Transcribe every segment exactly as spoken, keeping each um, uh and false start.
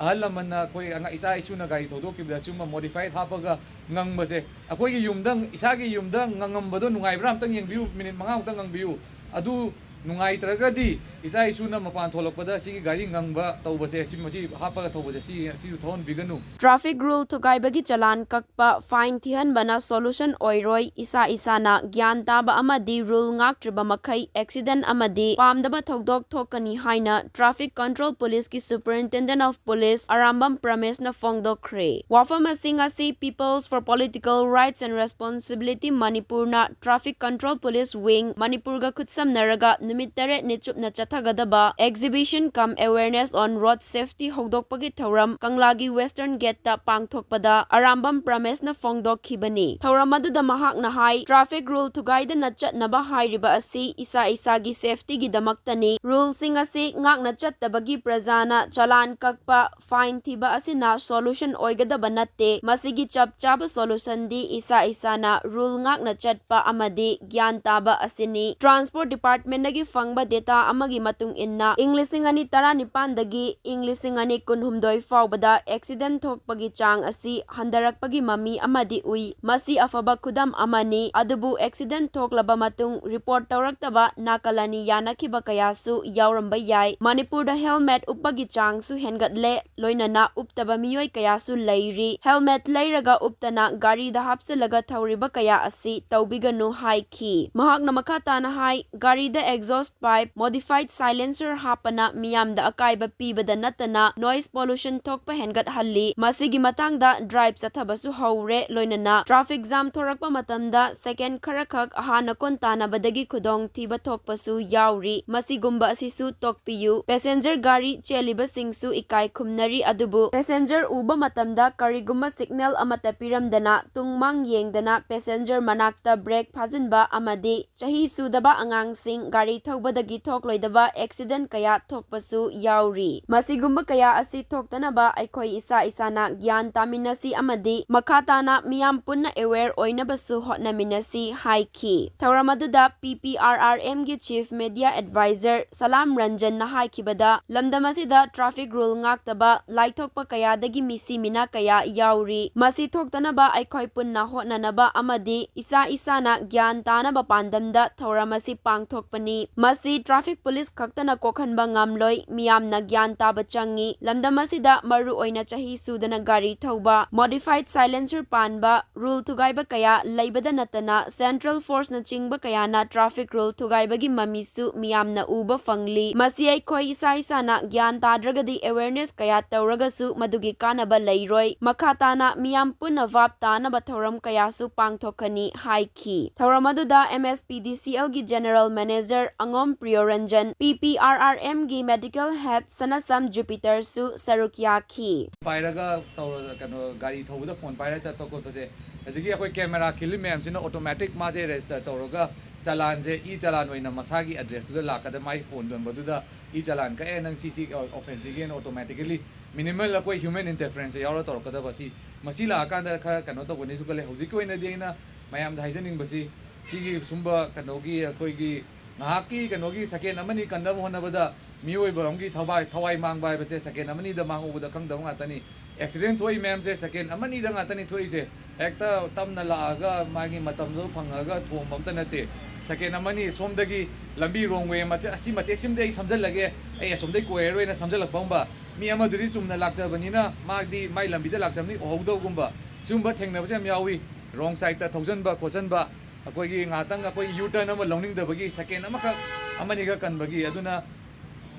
ꯑꯍꯜ ꯂꯃꯟꯅ ꯑꯩꯈꯣꯏ ꯑꯉꯥꯡ, ꯏꯆꯥ ꯏꯁꯨꯅ ꯒꯥꯔꯤ ꯊꯧꯗꯣꯛꯈꯤꯕꯗ ꯁꯤꯒꯨꯝꯕ modified ꯍꯥꯞꯄꯒ ꯉꯪꯕꯁꯦ, ꯑꯩꯈꯣꯏꯒꯤ ꯌꯨꯝꯗ, ꯏꯁꯥꯒꯤ ꯌꯨꯝꯗ ꯉꯪꯉꯝꯕꯗꯣ ꯅꯨꯡꯉꯥꯏꯕ꯭ꯔꯥ ꯑꯝꯇꯪ ꯌꯦꯡꯕꯤꯌꯨ, ꯃꯤꯅꯤꯠ ꯃꯉꯥꯃꯨꯛꯇꯪ ꯉꯪꯕꯤꯌꯨ꯫ ꯑꯗꯨ ꯅꯨꯡꯉꯥꯏꯇ꯭ꯔꯒꯗꯤ ꯏꯆꯥ ꯏꯁꯨꯅ ꯃꯄꯥꯟ ꯊꯣꯛꯂꯛꯄꯗ ꯁꯤꯒꯤ ꯒꯥꯔꯤ ꯉꯪꯕ ꯇꯧꯕꯁꯦ, ꯁꯤ, ꯃꯁꯤ ꯍꯥꯞꯄꯒ ꯊꯧꯕꯁꯦ, ꯁꯤ, ꯁꯤꯁꯨ ꯊꯧꯍꯟꯕꯤꯒꯅꯨ꯫ Traffic rule ꯊꯨꯒꯥꯏꯕꯒꯤ ꯆꯂꯥꯟ ꯀꯛꯄ, fine ꯊꯤꯍꯟꯕꯅ solution ꯑꯣꯏꯔꯣꯏ, ꯏꯁꯥ ꯏꯁꯥꯅ ꯒ꯭ꯌꯥꯟ ꯇꯥꯕ ꯑꯃꯗꯤ rule ꯉꯥꯛꯇ꯭ꯔꯤꯕ ꯃꯈꯩ accident ꯑꯃꯗꯤ ꯄꯥꯝꯗꯕ ꯊꯧꯗꯣꯛ ꯊꯣꯛꯀꯅꯤ ꯍꯥꯏꯅ Traffic Control Policeꯀꯤ Superintendent of Police Arambam ꯄ꯭ꯔꯃꯦꯁꯅ ꯐꯣꯡꯗꯣꯛꯈ꯭ꯔꯦ꯫ ꯋꯥꯐꯝ ꯑꯁꯤ ꯉꯁꯤ People's for Political Rights and Responsibility ꯃꯅꯤꯄꯨꯔꯅ Traffic Control Police Wing ꯃꯅꯤꯄꯨꯔꯒ ꯈꯨꯠꯁꯝꯅꯔꯒ ꯅꯨꯃꯤꯠ ꯇꯔꯦꯠꯅꯤ ꯆꯨꯞꯅ ꯆꯠꯊꯒꯗꯕ Exhibition cum Awareness on Road Safety ꯍꯧꯗꯣꯛꯄꯒꯤ ꯊꯧꯔꯝ ꯀꯪꯂꯥꯒꯤ Western Gateꯇ ꯄꯥꯡꯊꯣꯛꯄꯗ ꯑꯔꯥꯝꯕꯝ ꯄ꯭ꯔꯃꯦꯁꯅ ꯐꯣꯡꯗꯣꯛꯈꯤꯕꯅꯤ꯫ ꯊꯧꯔꯝ ꯑꯗꯨꯗ ꯃꯍꯥꯛꯅ ꯍꯥꯏ, traffic rule ꯊꯨꯒꯥꯏꯗꯅ ꯆꯠꯅꯕ ꯍꯥꯏꯔꯤꯕ ꯑꯁꯤ ꯏꯁꯥ ꯏꯁꯥꯒꯤ safetyꯒꯤꯗꯃꯛꯇꯅꯤ꯫ Ruleꯁꯤꯡ ꯑꯁꯤ ꯉꯥꯛꯅ ꯆꯠꯇꯕꯒꯤ ꯄ꯭ꯔꯖꯥꯅ ꯆꯂꯥꯟ ꯀꯛꯄ, fine ꯊꯤꯕ ꯑꯁꯤꯅ solution ꯑꯣꯏꯒꯗꯕ ꯅꯠꯇꯦ꯫ ꯃꯁꯤꯒꯤ ꯆꯞ ꯆꯥꯕ solutionꯗꯤ ꯏꯁꯥ ꯏꯁꯥꯅ rule ꯉꯥꯛꯅ ꯆꯠꯄ ꯑꯃꯗꯤ ꯒ꯭ꯌꯥꯟ ꯇꯥꯕ ꯑꯁꯤꯅꯤ꯫ Transport Departmentꯗꯒꯤ ꯐꯪꯕ data ꯑꯃꯒꯤ ꯃꯇꯨꯡ ꯏꯟꯅ, ꯏꯪ ꯂꯤꯁꯤꯡ ꯑꯅꯤ ꯇꯔꯥꯅꯤꯄꯥꯟꯗꯒꯤ ꯏꯪ ꯂꯤꯁꯤꯡ ꯑꯅꯤ ꯀꯨꯟꯍꯨꯝꯗꯣꯏ ꯐꯥꯎꯕꯗ accident ꯊꯣꯛꯄꯒꯤ ꯆꯥꯡ ꯑꯁꯤ ꯍꯟꯊꯔꯛꯄꯒꯤ ꯃꯃꯤ ꯑꯃꯗꯤ ꯎꯏ꯫ ꯃꯁꯤ ꯑꯐꯕ ꯈꯨꯗꯝ ꯑꯃꯅꯤ꯫ ꯑꯗꯨꯕꯨ accident ꯊꯣꯛꯂꯕ ꯃꯇꯨꯡ report ꯇꯧꯔꯛꯇꯕ ꯅꯥꯀꯜ ꯑꯅꯤ ꯌꯥꯅꯈꯤꯕ ꯀꯌꯥꯁꯨ ꯌꯥꯎꯔꯝꯕ ꯌꯥꯏ꯫ ꯃꯅꯤꯄꯨꯔꯗ helmet ꯎꯞꯄꯒꯤ ꯆꯥꯡꯁꯨ ꯍꯦꯟꯒꯠꯂꯦ, ꯂꯣꯏꯅꯅ ꯎꯞꯇꯕ ꯃꯤꯑꯣꯏ ꯀꯌꯥꯁꯨ ꯂꯩꯔꯤ꯫ Helmet ꯂꯩꯔꯒ ꯎꯞꯇꯅ ꯒꯥꯔꯤꯗ ꯍꯥꯞꯆꯤꯜꯂꯒ ꯊꯧꯔꯤꯕ ꯀꯌꯥ ꯑꯁꯤ ꯇꯧꯕꯤꯒꯅꯨ ꯍꯥꯏꯈꯤ꯫ ꯃꯍꯥꯛꯅ ꯃꯈꯥ ꯇꯥꯅ ꯍꯥꯏ, ꯒꯥꯔꯤꯗ exhaust pipe, modified silencer ꯍꯥꯞꯄꯅ ꯃꯤꯌꯥꯝꯗ ꯑꯀꯥꯏꯕ ꯄꯤꯕꯗ ꯅꯠꯇꯅ noise pollution ꯊꯣꯛꯄ ꯍꯦꯟꯒꯠꯍꯜꯂꯤ꯫ ꯃꯁꯤꯒꯤ ꯃꯇꯥꯡꯗ drive ꯆꯠꯊꯕꯁꯨ ꯍꯧꯔꯦ, ꯂꯣꯏꯅꯅ traffic jam ꯊꯣꯔꯛꯄ ꯃꯇꯝꯗ second ꯈꯔꯈꯛ ꯍꯥꯟꯅ ꯀꯣꯟ ꯇꯥꯅꯕꯗꯒꯤ ꯈꯨꯗꯣꯡꯊꯤꯕ ꯊꯣꯛꯄꯁꯨ ꯌꯥꯎꯔꯤ꯫ ꯃꯁꯤꯒꯨꯝꯕ ꯑꯁꯤꯁꯨ ꯇꯣꯛꯄꯤꯌꯨ꯫ Passenger ꯒꯥꯔꯤ ꯆꯦꯜꯂꯤꯕꯁꯤꯡꯁꯨ ꯏꯀꯥꯏ ꯈꯨꯝꯅꯔꯤ, ꯑꯗꯨꯕꯨ passenger ꯎꯕ ꯃꯇꯝꯗ ꯀꯔꯤꯒꯨꯝꯕ signal ꯑꯃꯠꯇ ꯄꯤꯔꯝꯗꯅ ꯇꯨꯡ ꯃꯥꯡ ꯌꯦꯡꯗꯅ passenger ꯃꯅꯥꯛꯇ brake ꯐꯥꯖꯤꯟꯕ ꯑꯃꯗꯤ ꯆꯍꯤ ꯁꯨꯗꯕ ꯑꯉꯥꯡꯁꯤꯡ ꯒꯥꯔꯤ ꯊꯧꯕꯗꯒꯤ ꯊꯣꯛꯂꯣꯏꯗꯕ ꯑꯦꯛꯁꯤꯗꯦꯟ ꯀꯌꯥ ꯊꯣꯛꯄꯁꯨ ꯌꯥꯎꯔꯤ꯫ ꯃꯁꯤꯒꯨꯝꯕ ꯀꯌꯥ ꯑꯁꯤ ꯊꯣꯛꯇꯅꯕ ꯑꯩꯈꯣꯏ ꯏꯁꯥ ꯏꯁꯥꯅ ꯒ꯭ꯌꯥꯟ ꯇꯥꯃꯤꯟꯅꯁꯤ ꯑꯃꯗꯤ ꯃꯈꯥ ꯇꯥꯅ ꯃꯤꯌꯥꯝ ꯄꯨꯟꯅ ꯑꯦꯋꯦꯌꯔ ꯑꯣꯏꯅꯕꯁꯨ ꯍꯣꯠꯅꯃꯤꯟꯅꯁꯤ ꯍꯥꯏꯈꯤ꯫ ꯊꯧꯔꯝ ꯑꯗꯨꯗ ꯄꯤ ꯄꯤ ꯑꯥꯔ ꯑꯥꯔ ꯑꯦꯝꯒꯤ ꯆꯤꯐ ꯃꯦꯗꯤꯌꯥ ꯑꯦꯗꯚꯥꯏꯖꯔ ꯁꯂꯥꯝ ꯔꯟꯖꯟꯅ ꯍꯥꯏꯈꯤꯕꯗ, ꯂꯝꯗꯝ ꯑꯁꯤꯗ ꯇ꯭ꯔꯥꯐꯤꯛ ꯔꯨꯜ ꯉꯥꯛꯇꯕ, ꯂꯥꯏꯊꯣꯛꯄ ꯀꯌꯥꯗꯒꯤ ꯃꯤꯁꯤ ꯃꯤꯅꯥ ꯀꯌꯥ ꯌꯥꯎꯔꯤ꯫ ꯃꯁꯤ ꯊꯣꯛꯇꯅꯕ ꯑꯩꯈꯣꯏ ꯄꯨꯟꯅ ꯍꯣꯠꯅꯅꯕ ꯑꯃꯗꯤ ꯏꯁꯥ ꯏꯁꯥꯅ ꯒ꯭ꯌꯥꯟ ꯇꯥꯅꯕ ꯄꯥꯟꯗꯝꯗ ꯊꯧꯔꯝ ꯑꯁꯤ ꯄꯥꯡꯊꯣꯛꯄꯅꯤ꯫ ꯃꯁꯤ ꯇ꯭ꯔꯥꯐꯤꯛ ꯄꯨꯂꯤꯁ ꯈꯛꯇꯅ ꯀꯣꯛꯍꯟꯕ ꯉꯝꯂꯣꯏ, ꯃꯤꯌꯥꯝꯅ ꯒ꯭ꯌꯥꯟ ꯇꯥꯕ ꯆꯪꯏ꯫ ꯂꯝꯗꯝ ꯑꯁꯤꯗ ꯃꯔꯨ ꯑꯣꯏꯅ ꯆꯍꯤ ꯁꯨꯗꯅ ꯒꯥꯔꯤ ꯊꯧꯕ, ꯃꯣꯗꯤꯐꯥꯏꯗ ꯁꯥꯏꯂꯦꯟꯁꯔ ꯄꯥꯟꯕ, ꯔꯨꯜ ꯊꯨꯒꯥꯏꯕ ꯀꯌꯥ ꯂꯩꯕꯗ ꯅꯠꯇꯅ ꯁꯦꯟꯇ꯭ꯔꯦꯜ ꯐꯣꯔꯁꯅꯆꯤꯡꯕ ꯀꯌꯥꯅ ꯇ꯭ꯔꯥꯐꯤꯛ ꯔꯨꯜ ꯊꯨꯒꯥꯏꯕꯒꯤ ꯃꯃꯤꯁꯨ ꯃꯤꯌꯥꯝꯅ ꯎꯕ ꯐꯪꯂꯤ꯫ ꯃꯁꯤ ꯑꯩꯈꯣꯏ ꯏꯁꯥ ꯏꯁꯥꯅ ꯒ꯭ꯌꯥꯟ ꯇꯥꯗ꯭ꯔꯒꯗꯤ ꯑꯦꯋꯦꯌꯔꯅꯦꯁ ꯀꯌꯥ ꯇꯧꯔꯒꯁꯨ ꯃꯗꯨꯒꯤ ꯀꯥꯟꯅꯕ ꯂꯩꯔꯣꯏ꯫ ꯃꯈꯥ ꯇꯥꯅ ꯃꯤꯌꯥꯝ ꯄꯨꯟꯅ ꯚꯥꯞ ꯇꯥꯅꯕ ꯊꯧꯔꯝ ꯀꯌꯥꯁꯨ ꯄꯥꯡꯊꯣꯛꯀꯅꯤ ꯍꯥꯏꯈꯤ꯫ ꯊꯧꯔꯝ ꯑꯗꯨꯗ ꯑꯦꯝ ꯑꯦꯁ ꯄꯤ ꯗꯤ ꯁꯤ ꯑꯦꯜꯒꯤ ꯖꯦꯅꯔꯦꯜ ꯃꯦꯅꯦꯖꯔ ꯑꯉꯣꯝ ꯄ꯭ꯔꯤꯌꯣꯔꯟꯖꯟ, ꯄꯤ ꯄꯤ ꯑꯥꯔ ꯑꯥꯔ ꯑꯦꯝꯒꯤ ꯃꯦꯗꯤꯀꯦꯜ ꯍꯦꯗ ꯁꯅꯁꯝ ꯖꯨꯄꯤꯇꯔꯁꯨ ꯁꯔꯨꯛ ꯌꯥꯈꯤ꯫ ꯄꯥꯏꯔꯒ ꯇꯧꯔ-, ꯀꯩꯅꯣ, ꯒꯥꯔꯤ ꯊꯧꯕꯗ ꯐꯣꯟ ꯄꯥꯏꯔꯒ ꯆꯠꯄ ꯈꯣꯠꯄꯁꯦ, ꯍꯧꯖꯤꯛꯀꯤ ꯑꯩꯈꯣꯏ ꯀꯦꯃꯦꯔꯥ ꯈꯤꯜꯂꯤ ꯃꯌꯥꯝꯁꯤꯅ ꯑꯣꯇꯣꯃꯦꯇꯤꯛ ꯃꯥꯁꯦ ꯔꯦꯖꯤꯁꯇꯔ ꯇꯧꯔꯒ ꯆꯂꯥꯟꯁꯦ ꯏ ꯆꯂꯥꯟ ꯑꯣꯏꯅ ꯃꯁꯥꯒꯤ ꯑꯦꯗ꯭ꯔꯦꯁꯇꯨꯗ ꯂꯥꯛꯀꯗ ꯃꯥꯏ ꯐꯣꯟ ꯌꯣꯟꯕꯗꯨꯗ ꯏ ꯆꯂꯥꯟ ꯀꯛꯑꯦ, ꯅꯪ ꯁꯤ ꯁꯤ ꯑꯣꯐꯦꯟꯁꯁꯤꯒꯤꯅ ꯑꯣꯇꯣꯃꯦꯇꯤꯀꯦꯂꯤ ꯃꯤꯅꯤꯃꯜ ꯑꯩꯈꯣꯏ ꯍ꯭ꯌꯨꯃꯦꯟ ꯏꯟꯇꯔꯐꯤꯌꯔꯦꯟꯁꯁꯦ ꯌꯥꯎꯔ ꯇꯧꯔꯛꯀꯗꯕ꯫ ꯁꯤ ꯃꯁꯤ ꯂꯥꯛꯑꯀꯥꯟꯗ ꯈꯔ ꯀꯩꯅꯣ ꯇꯧꯒꯅꯤꯁꯨ ꯈꯜꯂꯦ꯫ ꯍꯧꯖꯤꯛꯀꯤ ꯑꯣꯏꯅꯗꯤ ꯑꯩꯅ ꯃꯌꯥꯝꯗ ꯍꯥꯏꯖꯅꯤꯡꯕꯁꯤ, ꯁꯤꯒꯤ ꯁꯨꯝꯕ ꯀꯩꯅꯣꯒꯤ, ꯑꯩꯈꯣꯏꯒꯤ ꯉꯥꯏꯍꯥꯛꯀꯤ ꯀꯩꯅꯣꯒꯤ ꯁꯦꯀꯦꯟ ꯑꯃꯅꯤ ꯀꯟꯅꯕ ꯍꯣꯠꯅꯕꯗ ꯃꯤꯑꯣꯏꯕ ꯑꯃꯒꯤ ꯊꯋꯥꯏ, ꯊꯋꯥꯏ ꯃꯥꯡꯕ ꯍꯥꯏꯕꯁꯦ ꯁꯦꯀꯦꯟ ꯑꯃꯅꯤꯗ ꯃꯥꯡꯍꯧꯕꯗ ꯈꯪꯗꯕ ꯉꯥꯛꯇꯅꯤ꯫ ꯑꯦꯛꯁꯤꯗꯦꯟ ꯊꯣꯛꯏ ꯃꯌꯥꯝꯁꯦ ꯁꯦꯀꯦꯟ ꯑꯃꯅꯤꯗ ꯉꯥꯛꯇꯅꯤ ꯊꯣꯛꯏꯁꯦ꯫ ꯍꯦꯛꯇ ꯇꯞꯅ ꯂꯥꯛꯑꯒ ꯃꯥꯒꯤ ꯃꯇꯝꯗꯣ ꯐꯪꯉꯒ ꯊꯣꯝꯕ ꯑꯝꯇ ꯅꯠꯇꯦ꯫ ꯁꯦꯀꯦꯟ ꯑꯃꯅꯤ ꯁꯣꯝꯗꯒꯤ ꯂꯝꯕꯤ ꯔꯣꯡ ꯋꯦ ꯑꯃ ꯆꯠ-, ꯑꯁꯤ ꯃꯇꯦꯛꯁꯤꯃꯗꯤ ꯑꯩ ꯁꯝꯖꯜꯂꯒꯦ, ꯑꯩ ꯑꯁꯣꯝꯗꯩ ꯀꯣꯏꯔꯔꯣꯏꯅ ꯁꯝꯖꯜꯂꯛꯄ ꯑꯃ, ꯃꯤ ꯑꯃꯗꯨꯗꯤ ꯆꯨꯝꯅ ꯂꯥꯛꯆꯕꯅꯤꯅ ꯃꯥꯗꯤ ꯃꯥꯏ ꯂꯝꯕꯤꯗ ꯂꯥꯛꯆꯕꯅꯤ ꯎꯍꯧꯗꯕꯒꯨꯝꯕ, ꯁꯤꯒꯨꯝꯕ ꯊꯦꯡꯅꯕꯁꯦ ꯌꯥꯝ ꯌꯥꯎꯏ꯫ ꯔꯣꯡ ꯁꯥꯏꯗꯇ ꯊꯧꯖꯟꯕ ꯈꯣꯠꯆꯟꯕ, ꯑꯩꯈꯣꯏꯒꯤ ꯉꯥꯏꯍꯥꯛꯇꯪ ꯑꯩꯈꯣꯏ ꯌꯨ ꯇꯔꯟ ꯑꯃ ꯂꯧꯅꯤꯡꯗꯕꯒꯤ ꯁꯦꯀꯦꯟ ꯑꯃꯈꯛ ꯑꯃꯅꯤꯒ ꯀꯟꯕꯒꯤ꯫ ꯑꯗꯨꯅ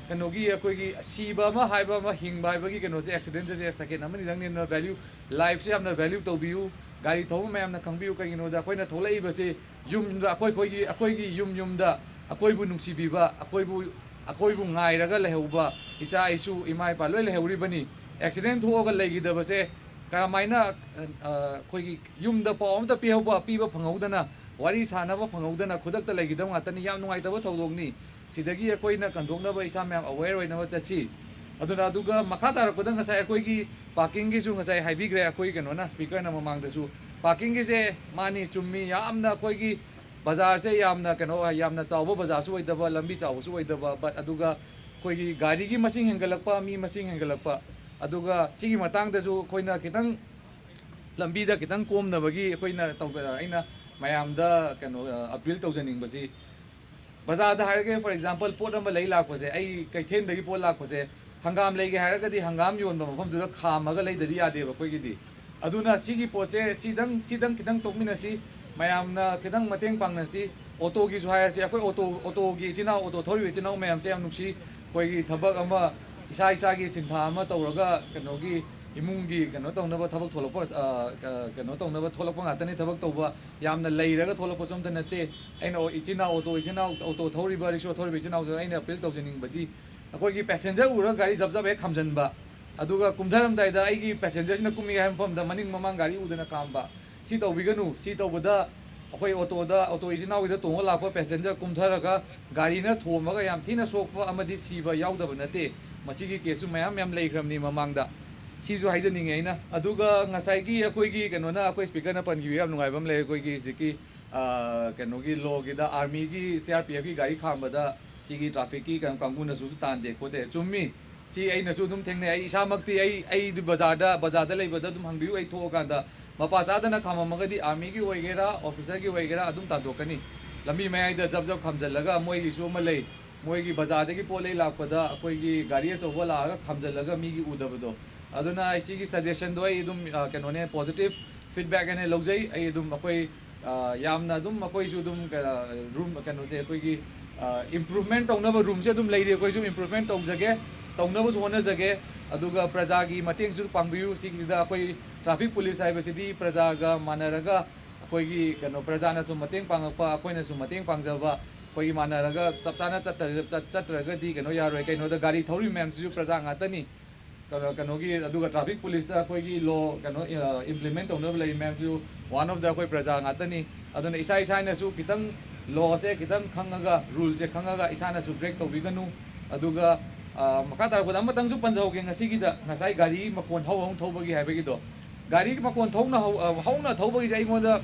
ꯀꯩꯅꯣꯒꯤ ꯑꯩꯈꯣꯏꯒꯤ ꯁꯤꯕ ꯑꯃ ꯍꯥꯏꯕ ꯑꯃ, ꯍꯤꯡꯕ ꯍꯥꯏꯕꯒꯤ ꯀꯩꯅꯣꯁꯦ, ꯑꯦꯛꯁꯤꯗꯦꯟꯁꯦ ꯁꯦꯀꯦꯟ ꯑꯃꯅꯤꯗꯪꯅꯤꯅ ꯚꯦꯂ꯭ꯌꯨ, ꯂꯥꯏꯐꯁꯦ ꯌꯥꯝꯅ ꯚꯦꯂ꯭ꯌꯨ ꯇꯧꯕꯤꯌꯨ꯫ ꯒꯥꯔꯤ ꯊꯧꯕ ꯃꯌꯥꯝꯅ ꯈꯪꯕꯤꯌꯨ, ꯀꯩꯒꯤꯅꯣꯗ ꯑꯩꯈꯣꯏꯅ ꯊꯣꯛꯂꯛꯏꯕꯁꯦ ꯌꯨꯝꯗ, ꯑꯩꯈꯣꯏ, ꯑꯩꯈꯣꯏꯒꯤ, ꯑꯩꯈꯣꯏꯒꯤ ꯌꯨꯝ ꯌꯨꯝꯗ ꯑꯩꯈꯣꯏꯕꯨ ꯅꯨꯡꯁꯤꯕꯤꯕ, ꯑꯩꯈꯣꯏꯕꯨ, ꯑꯩꯈꯣꯏꯕꯨ ꯉꯥꯏꯔꯒ ꯂꯩꯍꯧꯕ ꯏꯆꯥ ꯏꯁꯨ, ꯏꯃꯥ ꯏꯄꯥ ꯂꯣꯏ ꯂꯩꯍꯧꯔꯤꯕꯅꯤ꯫ ꯑꯦꯛꯁꯤꯗꯦꯟ ꯊꯣꯛꯑꯒ ꯂꯩꯈꯤꯗꯕꯁꯦ ꯀꯔꯝꯍꯥꯏꯅ, ꯑ, ꯑ, ꯑꯩꯈꯣꯏꯒꯤ ꯌꯨꯝꯗ ꯄꯥꯎ ꯑꯃꯇ ꯄꯤꯍꯧꯕ, ꯄꯤꯕ ꯐꯪꯍꯧꯗꯅ, ꯋꯥꯔꯤ ꯁꯥꯟꯅꯕ ꯐꯪꯍꯧꯗꯅ ꯈꯨꯗꯛꯇ ꯂꯩꯈꯤꯗꯕ ꯉꯥꯛꯇꯅꯤ꯫ ꯌꯥꯝ ꯅꯨꯡꯉꯥꯏꯇꯕ ꯊꯧꯗꯣꯛꯅꯤ꯫ ꯁꯤꯗꯒꯤ ꯑꯩꯈꯣꯏꯅ ꯀꯟꯊꯣꯛꯅꯕ ꯏꯁꯥ ꯃꯌꯥꯝ ꯑꯋꯦꯌꯔ ꯑꯣꯏꯅꯕ ꯆꯠꯁꯤ꯫ ꯑꯗꯨꯅ ꯑꯗꯨꯒ ꯃꯈꯥ ꯇꯥꯔꯛꯄꯗ ꯉꯁꯥꯏ ꯑꯩꯈꯣꯏꯒꯤ ꯄꯥꯔꯀꯤꯡꯒꯤꯁꯨ ꯉꯁꯥꯏ ꯍꯥꯏꯕꯤꯈ꯭ꯔꯦ ꯑꯩꯈꯣꯏ ꯀꯩꯅꯣꯅ, ꯁ꯭ꯄꯤꯀꯔꯅ ꯃꯃꯥꯡꯗꯁꯨ꯫ ꯄꯥꯔꯀꯤꯡꯒꯤꯁꯦ ꯃꯥꯅꯤ, ꯆꯨꯝꯃꯤ, ꯌꯥꯝꯅ ꯑꯩꯈꯣꯏꯒꯤ ꯕꯖꯥꯔꯁꯦ ꯌꯥꯝꯅ ꯀꯩꯅꯣ, ꯌꯥꯝꯅ ꯆꯥꯎꯕ ꯕꯖꯥꯔꯁꯨ ꯑꯣꯏꯗꯕ, ꯂꯝꯕꯤ ꯆꯥꯎꯕꯁꯨ ꯑꯣꯏꯗꯕ, ꯕꯠ ꯑꯗꯨꯒ ꯑꯩꯈꯣꯏꯒꯤ ꯒꯥꯔꯤꯒꯤ ꯃꯁꯤꯡ ꯍꯦꯟꯒꯠꯂꯛꯄ, ꯃꯤ ꯃꯁꯤꯡ ꯍꯦꯟꯒꯠꯂꯛꯄ, ꯑꯗꯨꯒ ꯁꯤꯒꯤ ꯃꯇꯥꯡꯗꯁꯨ ꯑꯩꯈꯣꯏꯅ ꯈꯤꯇꯪ ꯂꯝꯕꯤꯗ ꯈꯤꯇꯪ ꯀꯣꯝꯅꯕꯒꯤ ꯑꯩꯈꯣꯏꯅ ꯇꯧ-, ꯑꯩꯅ ꯃꯌꯥꯝꯗ ꯀꯩꯅꯣ, ꯑꯄꯤꯜ ꯇꯧꯖꯅꯤꯡꯕꯁꯤ, ꯕꯖꯥꯔꯗ ꯍꯥꯏꯔꯒꯦ, for example, ꯄꯣꯠ ꯑꯃ ꯂꯩ ꯂꯥꯛꯄꯁꯦ, ꯑꯩ ꯀꯩꯊꯦꯜꯗꯒꯤ ꯄꯣꯠ ꯂꯥꯛꯄꯁꯦ, ꯍꯪꯒꯥꯝ ꯂꯩꯒꯦ ꯍꯥꯏꯔꯒꯗꯤ ꯍꯪꯒꯥꯝ ꯌꯣꯟꯕ ꯃꯐꯝꯗꯨꯗ ꯈꯥꯝꯃꯒ ꯂꯩꯗꯗꯤ ꯌꯥꯗꯦꯕ ꯑꯩꯈꯣꯏꯒꯤꯗꯤ꯫ ꯑꯗꯨꯅ ꯁꯤꯒꯤ ꯄꯣꯠꯁꯦ ꯁꯤꯗꯪ, ꯁꯤꯗꯪ ꯈꯤꯇꯪ ꯇꯣꯛꯃꯤꯟꯅꯁꯤ, ꯃꯌꯥꯝꯅ ꯈꯤꯇꯪ ꯃꯇꯦꯡ ꯄꯥꯡꯅꯁꯤ꯫ ꯑꯣꯇꯣꯒꯤꯁꯨ ꯍꯥꯏꯔꯁꯤ, ꯑꯩꯈꯣꯏ ꯑꯣꯇꯣ, ꯑꯣꯇꯣꯒꯤ ꯏꯆꯤꯟ ꯏꯅꯥꯎ, ꯑꯣꯇꯣ ꯊꯧꯔꯤꯕ ꯏꯆꯤꯟ ꯏꯅꯥꯎ ꯃꯌꯥꯝꯁꯦ ꯌꯥꯝ ꯅꯨꯡꯁꯤ꯫ ꯑꯩꯈꯣꯏꯒꯤ ꯊꯕꯛ ꯑꯃ ꯏꯁꯥ ꯏꯁꯥꯒꯤ ꯁꯤꯟꯊꯥ ꯑꯃ ꯇꯧꯔꯒ ꯀꯩꯅꯣꯒꯤ ꯏꯃꯨꯡꯒꯤ ꯀꯩꯅꯣ ꯇꯧꯅꯕ ꯊꯕꯛ ꯊꯣꯛꯂꯛꯄ, ꯑ, ꯀ-, ꯀꯩꯅꯣ ꯇꯧꯅꯕ ꯊꯣꯛꯂꯛꯄ ꯉꯥꯛꯇꯅꯤ ꯊꯕꯛ ꯇꯧꯕ꯫ ꯌꯥꯝꯅ ꯂꯩꯔꯒ ꯊꯣꯛꯂꯛꯄꯁꯨ ꯑꯝꯇ ꯅꯠꯇꯦ꯫ ꯑꯩꯅ ꯑꯣ-, ꯏꯆꯤꯟ ꯏꯅꯥꯎ ꯑꯣꯇꯣ, ꯏꯆꯤꯟ ꯏꯅꯥꯎ ꯑꯣꯇꯣ ꯊꯧꯔꯤꯕ, ꯔꯤꯛꯁꯣ ꯊꯧꯔꯤꯕ ꯏꯆꯤꯟ ꯏꯅꯥꯎꯁꯨ ꯑꯩꯅ ꯑꯄꯤꯜ ꯇꯧꯖꯅꯤꯡꯕꯗꯤ, ꯑꯩꯈꯣꯏꯒꯤ ꯄꯦꯁꯦꯟꯖꯔ ꯎꯔꯒ ꯒꯥꯔꯤ ꯖꯞ ꯖꯞ ꯍꯦꯛ ꯈꯥꯝꯖꯟꯕ, ꯑꯗꯨꯒ ꯀꯨꯝꯊꯔꯝꯗꯥꯏꯗ ꯑꯩꯒꯤ ꯄꯦꯁꯦꯟꯖꯔꯁꯤꯅ ꯀꯨꯝꯃꯤ ꯍꯥꯏꯕ ꯃꯐꯝꯗ ꯃꯅꯤꯡ ꯃꯃꯥꯡ ꯒꯥꯔꯤ ꯎꯗꯅ ꯈꯥꯝꯕ, ꯁꯤ ꯇꯧꯕꯤꯒꯅꯨ꯫ ꯁꯤ ꯇꯧꯕꯗ ꯑꯩꯈꯣꯏ ꯑꯣꯇꯣꯗ, ꯑꯣꯇꯣ ꯏꯆꯤꯟ ꯏꯅꯥꯎꯒꯤꯗ ꯇꯣꯡꯉ ꯂꯥꯛꯄ ꯄꯦꯁꯦꯟꯖꯔ ꯀꯨꯝꯊꯔꯒ ꯒꯥꯔꯤꯅ ꯊꯣꯝꯃꯒ ꯌꯥꯝ ꯊꯤꯅ ꯁꯣꯛꯄ ꯑꯃꯗꯤ ꯁꯤꯕ ꯌꯥꯎꯗꯕ ꯅꯠꯇꯦ꯫ ꯃꯁꯤꯒꯤ ꯀꯦꯁꯁꯨ ꯃꯌꯥꯝ ꯃꯌꯥꯝ ꯂꯩꯈ꯭ꯔꯕꯅꯤ ꯃꯃꯥꯡꯗ꯫ ꯁꯤꯁꯨ ꯍꯥꯏꯖꯅꯤꯡꯉꯦ ꯑꯩꯅ꯫ ꯑꯗꯨꯒ ꯉꯁꯥꯏꯒꯤ ꯑꯩꯈꯣꯏꯒꯤ ꯀꯩꯅꯣꯅ, ꯑꯩꯈꯣꯏ ꯁ꯭ꯄꯤꯀꯔꯅ ꯄꯟꯈꯤꯕ ꯌꯥꯝ ꯅꯨꯡꯉꯥꯏꯕ ꯑꯃ ꯂꯩ, ꯑꯩꯈꯣꯏꯒꯤ ꯍꯧꯖꯤꯛꯀꯤ, ꯑ, ꯀꯩꯅꯣꯒꯤ ꯂꯣꯒꯤꯗ ꯑꯥꯔꯃꯤꯒꯤ, ꯁꯤ ꯑꯥꯔ ꯄꯤ ꯑꯦꯐꯀꯤ ꯒꯥꯔꯤ ꯈꯥꯝꯕꯗ ꯁꯤꯒꯤ ꯇ꯭ꯔꯥꯐꯤꯛꯀꯤ ꯀꯩꯅꯣ ꯀꯥꯡꯕꯨꯅꯁꯨ ꯇꯥꯟꯗꯦ ꯈꯣꯠꯇꯦ꯫ ꯆꯨꯝꯃꯤ, ꯁꯤ ꯑꯩꯅꯁꯨ ꯑꯗꯨꯝ ꯊꯦꯡꯅꯩ꯫ ꯑꯩ ꯏꯁꯥꯃꯛꯇꯤ, ꯑꯩ, ꯑꯩꯗꯤ ꯕꯖꯥꯔꯗ, ꯕꯖꯥꯔꯗ ꯂꯩꯕꯗ ꯑꯗꯨꯝ ꯍꯪꯕꯤꯌꯨ, ꯑꯩ ꯊꯣꯛꯑꯀꯥꯟꯗ ꯃꯄꯥ ꯆꯥꯗꯅ ꯈꯥꯝꯃꯝꯃꯒꯗꯤ ꯑꯥꯔꯃꯤꯒꯤ ꯑꯣꯏꯒꯦꯔꯥ, ꯑꯣꯐꯤꯁꯔꯒꯤ ꯑꯣꯏꯒꯦꯔꯥ ꯑꯗꯨꯝ ꯇꯥꯟꯊꯣꯛꯀꯅꯤ꯫ ꯂꯝꯕꯤ ꯃꯌꯥꯏꯗ ꯖꯞ ꯖꯞ ꯈꯥꯝꯖꯜꯂꯒ ꯃꯣꯏꯒꯤꯁꯨ ꯑꯃ ꯂꯩ, ꯃꯣꯏꯒꯤ ꯕꯖꯥꯔꯗꯒꯤ ꯄꯣꯠ ꯂꯩ ꯂꯥꯛꯄꯗ ꯑꯩꯈꯣꯏꯒꯤ ꯒꯥꯔꯤ ꯑꯆꯧꯕ ꯂꯥꯛꯑꯒ ꯈꯥꯝꯖꯜꯂꯒ ꯃꯤꯒꯤ ꯎꯗꯕꯗꯣ꯫ ꯑꯗꯨꯅ ꯑꯩ ꯁꯤꯒꯤ ꯁꯖꯦꯁꯟꯗꯣ ꯑꯩ ꯑꯗꯨꯝ, ꯑ, ꯀꯩꯅꯣꯅꯦ, ꯄꯣꯖꯤꯇꯤꯚ ꯐꯤꯗꯕꯦꯛ ꯍꯥꯏꯅ ꯂꯧꯖꯩ꯫ ꯑꯩ ꯑꯗꯨꯝ ꯑꯩꯈꯣꯏ, ꯑ, ꯌꯥꯝꯅ ꯑꯗꯨꯝ ꯑꯩꯈꯣꯏꯁꯨ ꯑꯗꯨꯝ ꯀ-, ꯔꯨꯝ ꯀꯩꯅꯣꯁꯦ ꯑꯩꯈꯣꯏꯒꯤ, ꯑ, ꯏꯝꯄ꯭ꯔꯨꯚꯃꯦꯟ ꯇꯧꯅꯕ ꯔꯨꯝꯁꯦ ꯑꯗꯨꯝ ꯂꯩꯔꯤ꯫ ꯑꯩꯈꯣꯏꯁꯨ ꯏꯝꯄ꯭ꯔꯨꯚꯃꯦꯟ ꯇꯧꯖꯒꯦ, ꯇꯧꯅꯕꯁꯨ ꯍꯣꯠꯅꯖꯒꯦ꯫ ꯑꯗꯨꯒ ꯄ꯭ꯔꯖꯥꯒꯤ ꯃꯇꯦꯡꯁꯨ ꯄꯥꯡꯕꯤꯌꯨ꯫ ꯁꯤꯒꯤꯁꯤꯗ ꯑꯩꯈꯣꯏ ꯇ꯭ꯔꯥꯐꯤꯛ ꯄꯨꯂꯤꯁ ꯍꯥꯏꯕꯁꯤꯗꯤ ꯄ꯭ꯔꯖꯥꯒ ꯃꯥꯟꯅꯔꯒ ꯑꯩꯈꯣꯏꯒꯤ ꯀꯩꯅꯣ ꯄ꯭ꯔꯖꯥꯅꯁꯨ ꯃꯇꯦꯡ ꯄꯥꯡꯉꯛꯄ, ꯑꯩꯈꯣꯏꯅꯁꯨ ꯃꯇꯦꯡ ꯄꯥꯡꯖꯕ, ꯑꯩꯈꯣꯏꯒꯤ ꯃꯥꯟꯅꯔꯒ ꯆꯞ ꯆꯥꯅ ꯆꯠꯇ-, ꯆꯠ-, ꯆꯠꯇ꯭ꯔꯒꯗꯤ ꯀꯩꯅꯣ ꯌꯥꯔꯣꯏ꯫ ꯀꯩꯅꯣꯗ ꯒꯥꯔꯤ ꯊꯧꯔꯤ ꯃꯌꯥꯝꯁꯤꯁꯨ ꯄ꯭ꯔꯖꯥ ꯉꯥꯛꯇꯅꯤ꯫ ꯀꯩꯅꯣ, ꯀꯩꯅꯣꯒꯤ, ꯑꯗꯨꯒ ꯇ꯭ꯔꯥꯐꯤꯛ ꯄꯨꯂꯤꯁꯇ ꯑꯩꯈꯣꯏꯒꯤ ꯂꯣ ꯀꯩꯅꯣ, ꯑ, ꯏꯝꯄ꯭ꯂꯤꯃꯦꯟ ꯇꯧꯅꯕ ꯂꯩꯔꯤ ꯃꯌꯥꯝꯁꯤꯁꯨ one of the ꯑꯩꯈꯣꯏ ꯄ꯭ꯔꯖꯥ ꯉꯥꯛꯇꯅꯤ꯫ ꯑꯗꯨꯅ ꯏꯁꯥ ꯏꯁꯥꯅꯁꯨ ꯈꯤꯇꯪ ꯂꯣꯁꯦ ꯈꯤꯇꯪ ꯈꯪꯉꯒ, ꯔꯨꯜꯁꯦ ꯈꯪꯉꯒ ꯏꯁꯥꯅꯁꯨ ꯕ꯭ꯔꯦꯛ ꯇꯧꯕꯤꯒꯅꯨ꯫ ꯑꯗꯨꯒ, ꯑ, ꯃꯈꯥ ꯇꯥꯔꯛꯄꯗ ꯑꯃꯇꯪꯁꯨ ꯄꯟꯖꯍꯧꯒꯦ ꯉꯁꯤꯒꯤꯗ, ꯉꯁꯥꯏ ꯒꯥꯔꯤ ꯃꯈꯣꯟ ꯍꯧ ꯍꯧꯅ ꯊꯧꯕꯒꯤ ꯍꯥꯏꯕꯒꯤꯗꯣ꯫ ꯒꯥꯔꯤ ꯃꯈꯣꯟ ꯊꯧꯅ ꯍꯧ-, ꯑ, ꯍꯧꯅ ꯊꯧꯕꯒꯤꯁꯦ ꯑꯩꯉꯣꯟꯗ,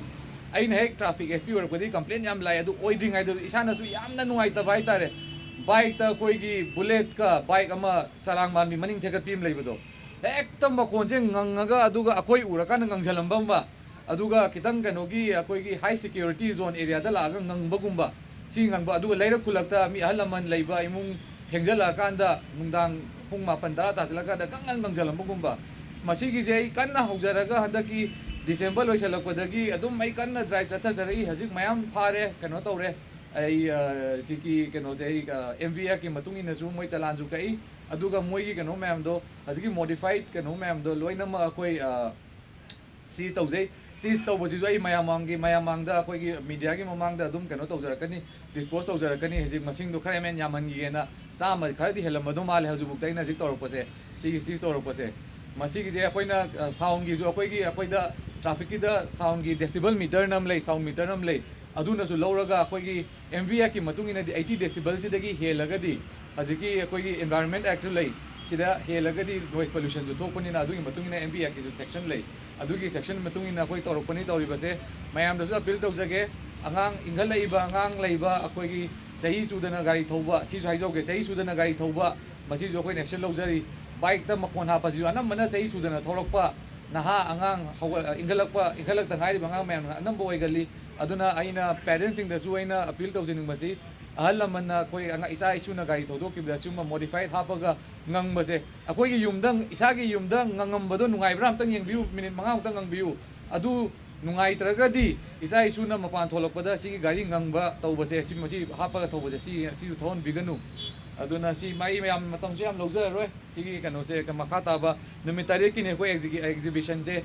ꯑꯩꯅ ꯍꯦꯛ ꯇ꯭ꯔꯥꯐꯤꯛ ꯑꯦꯁ ꯄꯤ ꯑꯣꯏꯔꯛꯄꯗꯒꯤ ꯀꯝꯄ꯭ꯂꯦꯟ ꯌꯥꯝ ꯂꯥꯛꯑꯦ꯫ ꯑꯗꯨ ꯑꯣꯏꯗ꯭ꯔꯤꯉꯩꯗ ꯏꯁꯥꯅꯁꯨ ꯌꯥꯝꯅ ꯅꯨꯡꯉꯥꯏꯇꯕ ꯍꯥꯏꯇꯥꯔꯦ꯫ ꯕꯥꯏꯛꯇ ꯑꯩꯈꯣꯏꯒꯤ ꯕꯨꯂꯦꯠꯀ ꯕꯥꯏꯛ ꯑꯃ ꯆꯔꯥꯡ ꯃꯥꯟꯕꯤ ꯃꯅꯤꯡ ꯊꯦꯛꯀꯠꯄꯤ ꯑꯃ ꯂꯩꯕꯗꯣ, ꯍꯦꯛꯇ ꯃꯈꯣꯟꯁꯦ ꯉꯪꯉꯒ, ꯑꯗꯨꯒ ꯑꯩꯈꯣꯏ ꯎꯔꯀꯥꯟꯗ ꯉꯪꯁꯜꯂꯝꯕ ꯑꯃ, ꯑꯗꯨꯒ ꯈꯤꯇꯪ ꯀꯩꯅꯣꯒꯤ ꯑꯩꯈꯣꯏꯒꯤ ꯍꯥꯏ ꯁꯦꯀ꯭ꯌꯨꯔꯤꯇꯤ ꯖꯣꯟ ꯑꯦꯔꯤꯌꯥꯗ ꯂꯥꯛꯑꯒ ꯉꯪꯕꯒꯨꯝꯕ, ꯁꯤ ꯉꯪꯕ, ꯑꯗꯨꯒ ꯂꯩꯔꯛ ꯈꯨꯜꯂꯛꯇ ꯃꯤ ꯑꯍꯜ ꯂꯃꯟ ꯂꯩꯕ ꯏꯃꯨꯡ ꯊꯦꯡꯖꯜꯂꯛꯑꯀꯥꯟꯗ, ꯅꯨꯡꯗꯥꯡ ꯄꯨꯡ ꯃꯥꯄꯟ ꯇꯔꯥ ꯇꯥꯁꯤꯜꯂꯀꯥꯟꯗ ꯒꯪ ꯒꯪ ꯉꯪꯁꯜꯂꯝꯕꯒꯨꯝꯕ, ꯃꯁꯤꯒꯤꯁꯦ ꯑꯩ ꯀꯟꯅ ꯍꯧꯖꯔꯒ ꯍꯟꯗꯛꯀꯤ ꯗꯤꯁꯦꯝꯕꯔ ꯂꯣꯏꯁꯤꯜꯂꯛꯄꯗꯒꯤ ꯑꯗꯨꯝ ꯑꯩ ꯀꯟꯅ ꯗ꯭ꯔꯥꯏꯚ ꯆꯠꯊꯖꯔꯛꯏ꯫ ꯍꯧꯖꯤꯛ ꯃꯌꯥꯝ ꯐꯥꯔꯦ, ꯀꯩꯅꯣ ꯇꯧꯔꯦ꯫ ꯑꯩ, ꯑ, ꯁꯤꯒꯤ ꯀꯩꯅꯣꯁꯦ ꯑꯩ, ꯑ, ꯑꯦꯝ ꯚꯤ ꯑꯦꯛꯀꯤ ꯃꯇꯨꯡ ꯏꯟꯅꯁꯨ ꯃꯣꯏ ꯆꯂꯥꯟꯁꯨ ꯀꯛꯏ꯫ ꯑꯗꯨꯒ ꯃꯣꯏꯒꯤ ꯀꯩꯅꯣ ꯃꯌꯥꯝꯗꯣ, ꯍꯧꯖꯤꯛꯀꯤ ꯃꯣꯗꯤꯐꯥꯏꯠ ꯀꯩꯅꯣ ꯃꯌꯥꯝꯗꯣ ꯂꯣꯏꯅꯃꯛ ꯑꯩꯈꯣꯏ, ꯑ, ꯁꯤꯖ ꯇꯧꯖꯩ꯫ ꯁꯤꯖ ꯇꯧꯕꯁꯤꯁꯨ ꯑꯩ ꯃꯌꯥꯝ ꯃꯥꯡꯒꯤ, ꯃꯌꯥꯝ ꯃꯥꯡꯗ, ꯑꯩꯈꯣꯏꯒꯤ ꯃꯤꯗꯤꯌꯥꯒꯤ ꯃꯃꯥꯡꯗ ꯑꯗꯨꯝ ꯀꯩꯅꯣ ꯇꯧꯖꯔꯛꯀꯅꯤ, ꯗꯤꯁꯄꯣꯖ ꯇꯧꯖꯔꯛꯀꯅꯤ꯫ ꯍꯧꯖꯤꯛ ꯃꯁꯤꯡꯗꯣ ꯈꯔ ꯍꯦꯟꯅ ꯌꯥꯝꯍꯟꯈꯤꯒꯦꯅ, ꯆꯥꯝꯃ ꯈꯔꯗꯤ ꯍꯦꯜꯂꯝꯃꯗꯧ ꯃꯥꯜꯂꯦ ꯍꯧꯖꯤꯛꯐꯥꯎꯗ ꯑꯩꯅ ꯍꯧꯖꯤꯛ ꯇꯧꯔꯛꯄꯁꯦ, ꯁꯤꯒꯤ ꯁꯤꯖ ꯇꯧꯔꯛꯄꯁꯦ꯫ ꯃꯁꯤꯒꯤꯁꯦ ꯑꯩꯈꯣꯏꯅ, ꯑ, ꯁꯥꯎꯟꯒꯤꯁꯨ ꯑꯩꯈꯣꯏꯒꯤ, ꯑꯩꯈꯣꯏꯗ ꯇ꯭ꯔꯥꯐꯤꯛꯀꯤꯗ ꯁꯥꯎꯟꯒꯤ ꯗꯦꯁꯤꯕꯜ ꯃꯤꯇꯔꯅ ꯑꯃ ꯂꯩ, ꯁꯥꯎꯟ ꯃꯤꯇꯔꯅ ꯑꯃ ꯂꯩ꯫ ꯑꯗꯨꯅꯁꯨ ꯂꯧꯔꯒ ꯑꯩꯈꯣꯏꯒꯤ ꯑꯦꯝ ꯚꯤ ꯑꯦꯛꯀꯤ ꯃꯇꯨꯡ ꯏꯟꯅꯗꯤ ꯑꯩꯠꯇꯤ ꯗꯦꯁꯤꯕꯜꯁꯤꯗꯒꯤ ꯍꯦꯜꯂꯒꯗꯤ ꯍꯧꯖꯤꯛꯀꯤ ꯑꯩꯈꯣꯏꯒꯤ ꯏꯟꯚꯥꯏꯔꯣꯟꯃꯦꯟ ꯑꯦꯛꯁꯨ ꯂꯩ, ꯁꯤꯗ ꯍꯦꯜꯂꯒꯗꯤ ꯅꯣꯏꯁ ꯄꯣꯂꯨꯁꯟꯁꯨ ꯊꯣꯛꯄꯅꯤꯅ ꯑꯗꯨꯒꯤ ꯃꯇꯨꯡ ꯏꯟꯅ ꯑꯦꯝ ꯚꯤ ꯑꯦꯛꯀꯤꯁꯨ ꯁꯦꯛꯁꯟ ꯂꯩ꯫ ꯑꯗꯨꯒꯤ ꯁꯦꯛꯁꯟ ꯃꯇꯨꯡ ꯏꯟꯅ ꯑꯩꯈꯣꯏ ꯇꯧꯔꯛꯄꯅꯤ ꯇꯧꯔꯤꯕꯁꯦ꯫ ꯃꯌꯥꯝꯗꯁꯨ ꯑꯄꯤꯜ ꯇꯧꯖꯒꯦ, ꯑꯉꯥꯡ ꯏꯟꯈꯠꯂꯛꯏꯕ ꯑꯉꯥꯡ ꯂꯩꯕ, ꯑꯩꯈꯣꯏꯒꯤ ꯆꯍꯤ ꯁꯨꯗꯅ ꯒꯥꯔꯤ ꯊꯧꯕ, ꯁꯤꯁꯨ ꯍꯥꯏꯖꯍꯧꯒꯦ, ꯆꯍꯤ ꯁꯨꯗꯅ ꯒꯥꯔꯤ ꯊꯧꯕ, ꯃꯁꯤꯁꯨ ꯑꯩꯈꯣꯏꯅ ꯑꯦꯛꯁꯟ ꯂꯧꯖꯔꯤ꯫ ꯕꯥꯏꯛꯇ ꯃꯈꯣꯟ ꯍꯥꯞꯄꯁꯤꯁꯨ ꯑꯅꯝꯕꯅ ꯆꯍꯤ ꯁꯨꯗꯅ ꯊꯧꯔꯛꯄ ꯅꯍꯥ ꯑꯉꯥꯡ ꯍꯧꯒꯠ-, ꯏꯟꯈꯠꯂꯛꯄ, ꯏꯟꯈꯠꯂꯛꯇ ꯉꯥꯏꯔꯤꯕ ꯑꯉꯥꯡ ꯃꯌꯥꯝꯅ ꯑꯅꯝꯕ ꯑꯣꯏꯒꯜꯂꯤ꯫ ꯑꯗꯨꯅ ꯑꯩꯅ ꯄꯦꯔꯦꯟꯁꯁꯤꯡꯗꯁꯨ ꯑꯩꯅ ꯑꯄꯤꯜ ꯇꯧꯖꯅꯤꯡꯕꯁꯤ, ꯑꯍꯜ ꯂꯃꯟꯅ ꯑꯩꯈꯣꯏ ꯑꯉꯥꯡ, ꯏꯆꯥ ꯏꯁꯨꯅ ꯒꯥꯔꯤ ꯊꯧꯗꯣꯛꯈꯤꯕꯗ ꯁꯤꯒꯨꯝꯕ ꯃꯣꯗꯤꯐꯥꯏꯠ ꯍꯥꯞꯄꯒ ꯉꯪꯕꯁꯦ, ꯑꯩꯈꯣꯏꯒꯤ ꯌꯨꯝꯗ, ꯏꯁꯥꯒꯤ ꯌꯨꯝꯗ ꯉꯪꯉꯝꯕꯗꯣ ꯅꯨꯡꯉꯥꯏꯕ꯭ꯔꯥ ꯑꯝꯇꯪ ꯌꯦꯡꯕꯤꯌꯨ, ꯃꯤꯅꯤꯠ ꯃꯉꯥꯃꯨꯛꯇꯪ ꯉꯪꯕꯤꯌꯨ꯫ ꯑꯗꯨ ꯅꯨꯡꯉꯥꯏꯇ꯭ꯔꯒꯗꯤ ꯏꯆꯥ ꯏꯁꯨꯅ ꯃꯄꯥꯟ ꯊꯣꯛꯂꯛꯄꯗ ꯁꯤꯒꯤ ꯒꯥꯔꯤ ꯉꯪꯕ ꯇꯧꯕꯁꯦ, ꯁꯤ, ꯃꯁꯤ ꯍꯥꯞꯄꯒ ꯊꯧꯕꯁꯦ, ꯁꯤ, ꯁꯤꯁꯨ ꯊꯧꯍꯟꯕꯤꯒꯅꯨ꯫ ꯑꯗꯨꯅ ꯁꯤ ꯃꯥꯏ ꯃꯌꯥꯝ ꯃꯇꯝꯁꯨ ꯌꯥꯝ ꯂꯧꯖꯔꯔꯣꯏ꯫ ꯁꯤꯒꯤ ꯀꯩꯅꯣꯁꯦ ꯃꯈꯥ ꯇꯥꯕ ꯅꯨꯃꯤꯠ ꯇꯔꯦꯠꯀꯤꯅꯤ ꯑꯩꯈꯣꯏ ꯑꯦꯛꯖꯤꯕꯤ-, ꯑꯦꯛꯖꯤꯕꯤꯁꯟꯁꯦ꯫